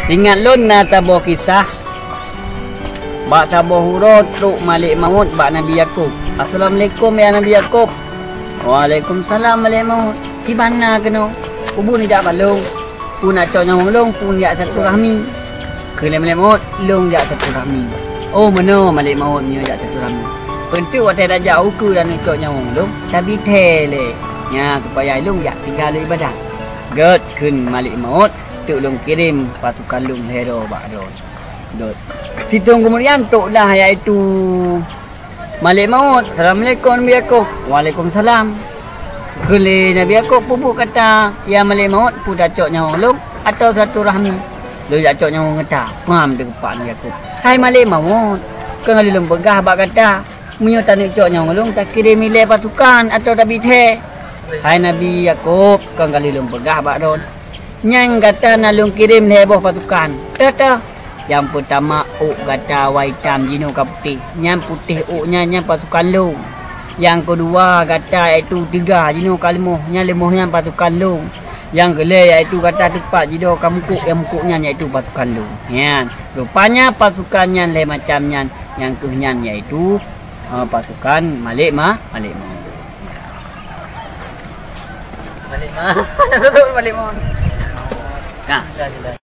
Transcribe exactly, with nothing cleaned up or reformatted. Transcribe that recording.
Ingat lôn na saboh kisah, bak saboh uroe trok Malek Maut bak Nabi Yakub. "Assalamualaikum, ya Nabi Yakub." "Waalaikumsalam, Malek Maut. Kiban na keunoe? Peue buet neujak bak lôn? Peue neujak cok nyawöng lôn, peue neujak silaturahmi?" Kheun lé Malek Maut, "Lôn jak silaturahmi." "Oh, meunoe Malek Maut meunyoe jak silaturahmi. Eunteuk watèe tajak ukeue taneuk cok nyawöng lôn, tabi thèe lé. Nyan supaya lôn jak tinggai lôn ibadat." "Gèt," kheun Malek Maut, "teuk lôn kirém pasukan lôn lhèe droe bak droe." Gèt. Sithôn keumudian trok lah, yaitu Malek Maut. "Assalamualaikum, Nabi Yakub." "Waalaikumsalam." Kheun lé Nabi Yakub, "Peue buet gata, ya Malek Maut, peue tacok nyawöng lôn atawa silaturahmi?" "Lôn jak cok nyawöng gata," pham teukepak Nabi Yakub. "Hai Malek Maut, kon ka lheueh lôn peugah bak gata, meunyoe taneuk cok nyawöng lôn, takirém ilèe pasukan atawa tabi thèe." "Hai Nabi Yakub, kon ka lheueh lôn peugah bak droe, nyan gata na lôn kirém lhèe boh pasukan. Toh-toh, nyang peutama ôk gata awai itam, jinoe ka putéh, nyan putéh ôk nyan, nyan pasukan lôn. Nyang keudua gata, yaitu teuga, jinoe ka leumoh, nyan leumoh nyan pasukan lôn. Nyang keulhèe, yaitu gata teupat, jidoe ka mukuk, nyang mukuk nyan yaitu pasukan lôn." Nyan, rupanya pasukan nyan lhèe macam nyan, nyang kheueh nyan yaitu, eh, pasukan Malek Ma-, Malek Maut. Malek Ma-, Malek Maut. Nah.